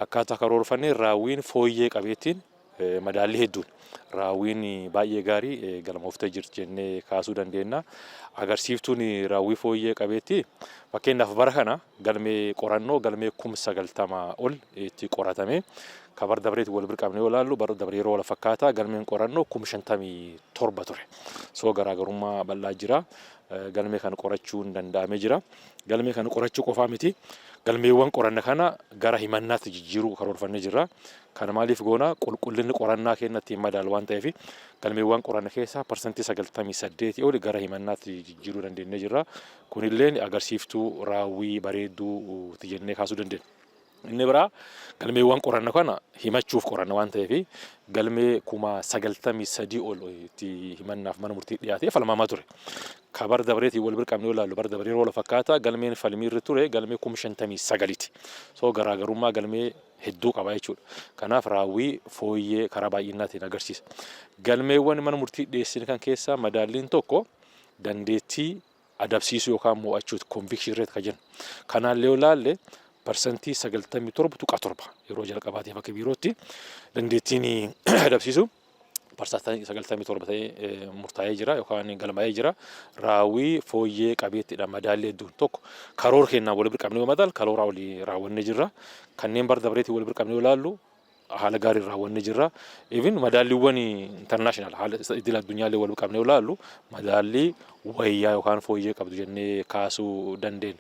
Akkaataa karoorfannee raawwiin fooyyee qabeettiin madaallii hedduun raawwiin baay'ee gaarii galmooftee jirti jennee kaasuu dandeenya. Agarsiiftuun raawwii fooyyee qabeetti, fakkeenyaaf, bara kana galmee qorannoo galmee 90,000 ol itti qoratame. Ka bara dabreetti wal bira qabnee yoo ilaallu, bara dabree yeroo wal fakkaataa galmeen qorannoo 57,000 ture. So garaagarummaa bal'aa jira. Galmee kana qorachuun danda'amee jira. Galmee kana qorachuu qofaa miti. Galmeewwan qoranna kana gara himannaatti jijjiiruu karoorfannee jirra. Kana maaliif goona? Qulqullinni qorannaa keenya ittiin madaalu waan ta'eef, galmeewwan qoranna keessaa 98% oli gara himannaatti jijjiiruu dandeenyee jirra. Kunillee agarsiiftuu raawwii bareedduu jennee kaasuu dandeenya. Inni biraa, galmeewwan qoranna kana himachuuf qoranna waan ta'eef, galmee 93,000 ol itti himannaaf mana murtii dhiyaatee falmamaa ture. Ka bara dabreetiin wal bira qabnee yoo ilaallu, bara dabree yeroo wal fakkaataa galmeen falmii irra ture galmee 59,000ti. So garaagarummaa galmee hedduu qaba jechuudha. Kanaaf raawwii fooyyee karaa baay'inaatiin agarsiisa. Galmeewwan mana murtii dhiyeessine kan keessaa madaalliin tokko dandeettii adabsiisuu yookaan mo'achuuti, conviction rate kan jennu. Kanaan yoo ilaalle, 97.7%, yeroo jalqabaatiif akka biirootti dandeettiin adabsiisuu 97% ta'ee murtaa'ee jira yookaan galmaa'ee jira. Raawwii fooyyee qabeettidha madaallii hedduun. Tokko, karoora kennaan wal bira qabnee yoo madaalu, karoora olii raawwannee jirra. Kanneen bara dabreetiin wal bira qabnee yoo ilaallu, haala gaariin raawwannee jirra. Even madaalliiwwan international, haala idil addunyaallee wal bira qabnee yoo ilaallu, madaallii wayyaa yookaan fooyyee qabdu jennee kaasuu dandeenya.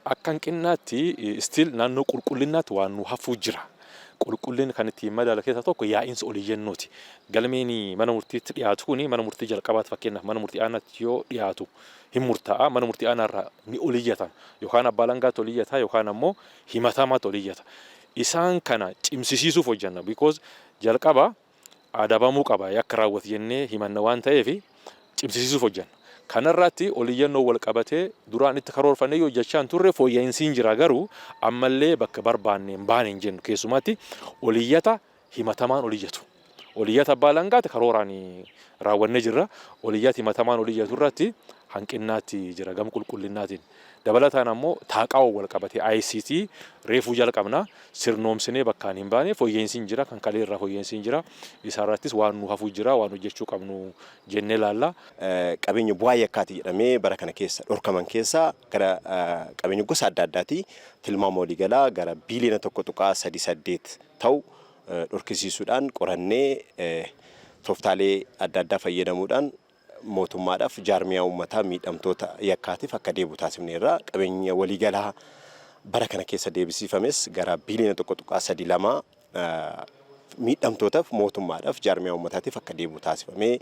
Akka hanqinnaatti still naannoo qulqullinaatti waan nu hafuu jira. Qulqullinni kan ittiin madaala keessaa tokko yaa'insa oliyyannooti. Galmeen mana murtiitti dhiyaatu kuni mana murtii jalqabaatti, fakkeenyaaf, mana murtii aanaatti yoo dhiyaatu hin murtaa'a. Mana murtii aanaarraa ni oliyyatama. Yookaan abbaa alangaatti oliyyata yookaan ammoo himatamaatti oliyyata. Isaan kana cimsisiisuuf hojjenna. Because jalqaba adabamuu qaba yakka raawwate jennee himanna waan ta'eef, cimsisiisuuf hojjenna. Kanarratti oliyyannoo wal qabatee duraan itti karoorfannee yoo hojjechaa hin turre, fooyya'insi jira, garuu ammallee bakka barbaanne hin baane hin jennu, keessumatti oliyyata himatamaan oliyyatu. Oliyyata abbaa alangaati karooraan raawwannee jirra. Oliyyata himatamaan oliyyatu irratti hanqinnaatti jira gama qulqullinnaatiin. Dabalataan ammoo taaqaa wal qabatee ICT reefuu jalqabna, sirnoomsinee bakkaan hin baane. Fooyya'insi jira, kan kalee irraa fooyya'insi jira. Isaarrattis waan nu hafuu jira, waan hojjechuu qabnu jennee ilaalla. Qabeenya bu'aa yakkaati jedhamee bara kana keessa dhorkaman keessaa gara qabeenya gosa adda addaati tilmaama waliigalaa gara biiliyoona 1.38 ta'u dhorkisiisuudhaan, qorannee, tooftaalee adda addaa fayyadamuudhaan mootummaadhaaf, jaarmiyaa uummataa miidhamtoota yakkaatiif akka deebi'u taasifneerra. Qabeenya waliigalaa bara kana keessa deebisifames gara biiliyoona 1.32 miidhamtootaaf, mootummaadhaaf, jaarmiyaa uummataatiif akka deebi'u taasifamee,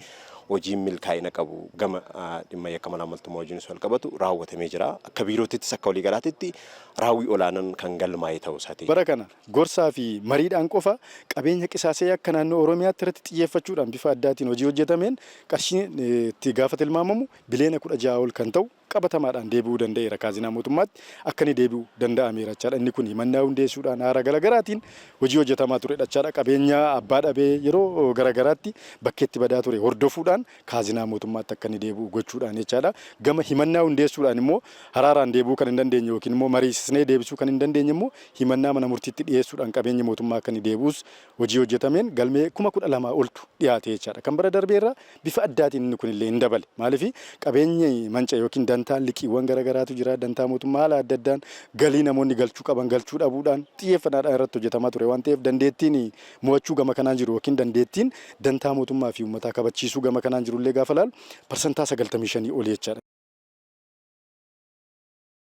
hojiin milkaa'ina qabu gama dhimma yakka malaamaltummaa wajjinis wal qabatu raawwatamee jira. Akka biirootittis akka waliigalaatitti raawwii olaanaan kan galmaa'e ta'uu isaati. Bara kana gorsaa fi mariidhaan qofa qabeenya qisaasee akka naannoo Oromiyaatti irratti xiyyeeffachuudhaan bifa addaatiin hojii hojjetameen qarshiin itti gaafa tilmaamamu biliyoona 16 ol kan ta'u qabatamaadhaan deebi'uu danda'eera. Kaazinaa mootummaatti akka inni deebi'u danda'ameera jechaadha. Inni kun himannaa hundeessuudhaan haala garaagaraatiin hojii hojjetamaa turedha jechaadha. Qabeenya abbaa dhabee yeroo garagaraatti bakkeetti badaa ture hordofuudhaan kaazinaa mootummaatti akka inni deebi'u gochuudhaan jechaadha. Gama himannaa hundeessuudhaan immoo haraaraan deebi'uu kan hin dandeenye yookiin immoo mariisisnee deebisuu kan hin dandeenye immoo himannaa mana murtiitti dhiyeessuudhaan qabeenya mootummaa akka inni deebi'us hojii hojjetameen galmee 12,000 oltu dhiyaate jechaadha. Kan bara darbeerraa bifa addaatiin inni kunillee hin dabale. Maaliif? Qabeenyi manca'e yookiin dantaan liqiiwwan garagaraatu jira. Dantaa mootummaa haala adda addaan galii namoonni galchuu qaban galchuu dhabuudhaan xiyyeeffannaadhaan irratti hojjetamaa ture waan ta'eef, dandeettiin mo'achuu gama kanaan jiru yookiin dandeettiin dantaa mootummaa fi uummataa kabachiisuu gama kanaan jirullee gaafa ilaalu 95% olii jechaadha.